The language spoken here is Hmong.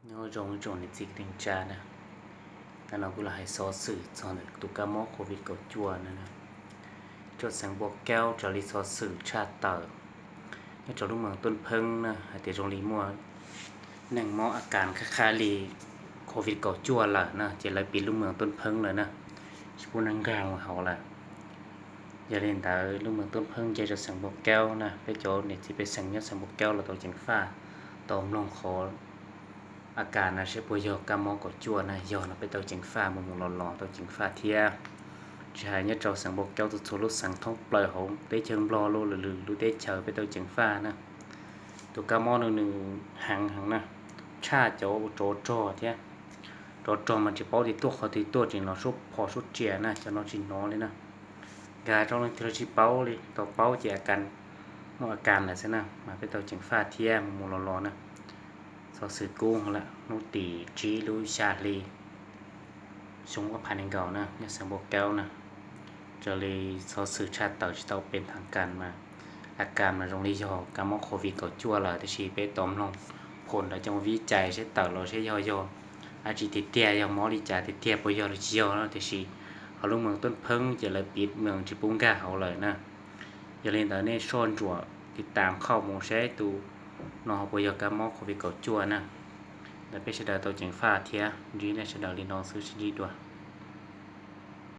Nyob zoo tsoom niam txiv kwv tij neej tsa na, hnub no kuv los hais xov xwm txog ntawm tus kab mob covid kaum cuaj no. Cov xeev Npua Kaub raws li xov xwm tshaj tawm nyob rau lub moos Tuaj Pheeb na hais tias zoo li muaj neeg mob a kas qab qab li covid kaum cuaj lawm na, ces lawv piv lub moos Tuaj Pheeb lawm na, tsis pub neeg nkag mus hauv lawm. Yog li ntawd lub moos Tuaj Pheeb nce rau xeev Npua Kaub na, peb cov niam txiv pej xeem nyob xeev Npua Kaub los tau ceev faj, tau mloog qhov a kas no seb puas yog kab mob kaum cuaj na, yog no peb tau ceev faj, mus mus los los tau ceev faj thiab. Tsis hais nyob rau xeev Npua Kaub, txhua txhua lub xeev thoob plaws hauv teb chaws Nplog lub lwm lub teb chaws peb tau ceev faj na. Tus kab mob no nws heev heev na, tshaj cov rov rog thiab. Rov rog mas tsis paub tias tuaj qhov twg tuaj, tseem los suab phom suab tsias na, cov no tsis hnov li na. Nkag rau leej twg los tsis paub li, tau paub ces a kas, muaj a kas lawm xwb na, mas peb tau ceev faj thiab, mus mus los los na. Xov xwm kub lawm, hnub tim tsib lub xya hli xyoo ob phav nees nkaum na, nyob xeev Npua Kaub na. Raws li xov xwm tshaj tawm tsis tau pes thaj kas mas a kas mas zoo li yog kab mob covid kaum cuaj lawm, tiam sis peb tos mloog phom ntawd coj mus vib cais seb tawm los seb yog yog dab tsi tiag tiag, yog mob li cas tiag tiag, puas yog los tsis yog no, tiam sis hauv lub moos Tuaj Pheeb ces lawv piv moos tsis pub nkag hauv lawm na. Yog li ntawd nej soj ntsuam tiv tas qhoj mus seb tus no ho puas yog kab mob covid kaum cuaj na. Ntawd peb sawv daws tau ceev faj thiab, ntsib nej sawv daws li no xwb, sib ntsib dua.